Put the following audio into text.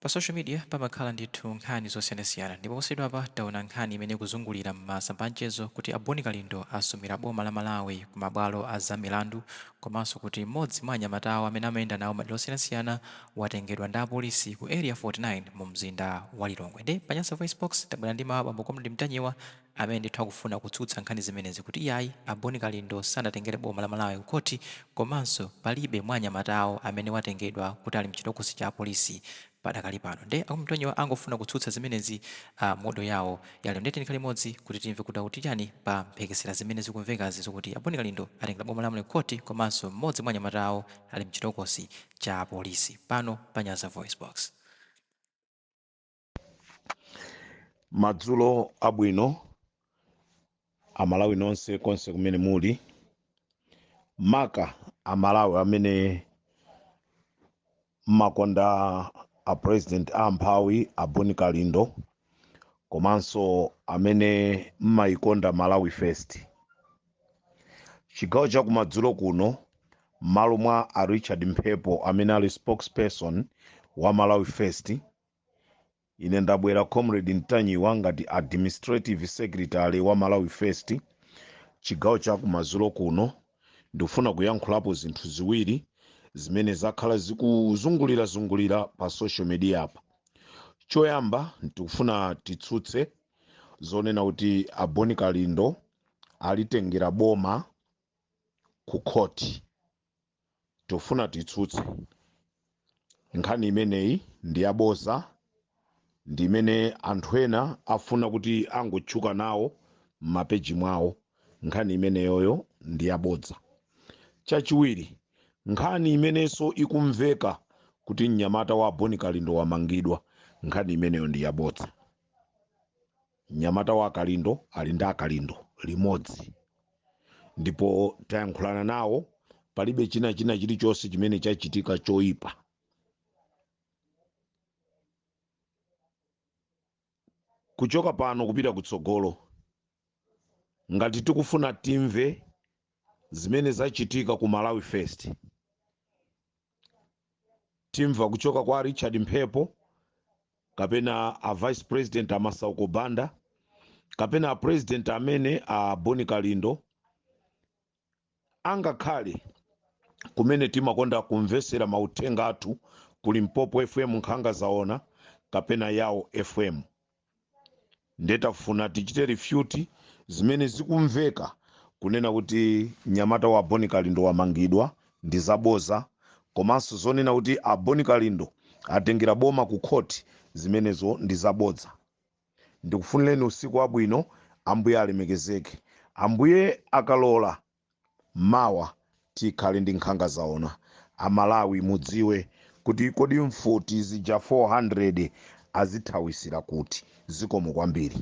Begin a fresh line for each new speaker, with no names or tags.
Pa social media pamakhala ndithu nkhani zosiyanasiyana ndipo posachedwapa taona nkhani imene ikuzungulira m'masamba a mchezo kuti a Bon Kalindo asumira boma la Malawi ku mabwalo a za milandu komanso kuti m'modzi mwa anyamata awo amene amayenda nawo madera osiyanasiyana watengedwa ndi apolisi ku Area 49 mu mzinda wa Lilongwe. Nde pa Nyasa VoiceBox tabwera ndi mawu a bambo Comrade Mtanyiwa amene ndithu akufuna kutsutsa nkhani zimenezi kuti iyayi a Bon Kalindo sanatengere boma la Malawi ku khoti komanso palibe mwa anyamata awo amene watengedwa kuti ali mchitokosi cha apolisi padakali pano. Nde a Mtanyiwa angofuna kutsutsa zimenezi mu audio yawo ya lero. Nde tiyeni tikhale limodzi kuti timve kuti akuti chani pa mphekesera zimene zikumvekazi zokuti a Bon Kalindo atengera boma la Malawi ku khoti komanso mmodzi mwa anyamata awo ali mchitokosi cha apolisi. Pano pa Nyasa VoiceBox.
Madzulo abwino Amalawi nonse konse kumene muli, maka Amalawi amene mmakonda a president a amphawi a Bon Kalindo komanso amene mmayikonda Malawi First. Chigawo cha kumadzulo kuno m'malo mwa a Richard Mphepo amene ali spokesperson wa Malawi First, Ine ndabwera Comrade Ntanyiwa ngati Administrative Secretary wa Malawi First chigawo cha kumadzulo kuno ndikufuna kuyankhulapo zinthu ziwiri zimene zakhala zikuzungulirazungulira pa social media apa. Choyamba tikufuna titsutse zonena kuti a Bon Kalindo alitengera boma ku khoti. Tikufuna titsutse nkhani imeneyi ndi yaboza, ndi imene anthu ena afuna kuti angotchuka nawo m'mapeji mwawo. Nkhani imeneyoyo ndi yabodza. Chachiwiri, nkhani imenenso ikumveka kuti mnyamata wa Bon Kalindo wamangidwa, nkhani imeneyo ndi yabodza. Mnyamata wa Kalindo ali ndi aKalindo limodzi ndipo tayankhulana nawo, palibe china chilichonse chimene chachitika choyipa. Kuchoka pano kupita kutsogolo, ngati tikufuna timve zimene zachitika ku Malawi First, timva kuchoka kwa Richard Mphepo kapena a vice president a Masauko Banda kapena a president amene a Bon Kalindo, angakhale kumene timakonda kumvesera mauthenga athu ku Limpopo FM Nkhanga Zaona kapena Yao FM. Nde tafuna tichite refute zimene zikumveka kunena kuti mnyamata wa Bon Kalindo wamangidwa ndi zaboza, komanso zonena kuti a Bon Kalindo atengera boma ku court zimenezo ndi zabodza. Ndikufunireni usiku wabwino, Ambuye alemekezeke. Ambuye akalola Mawa tikhale ndi nkhanga zaona. A Malawi mudziwe kuti kodi mfuti zija 400 azithawisira kuti? Zikomo kwambiri.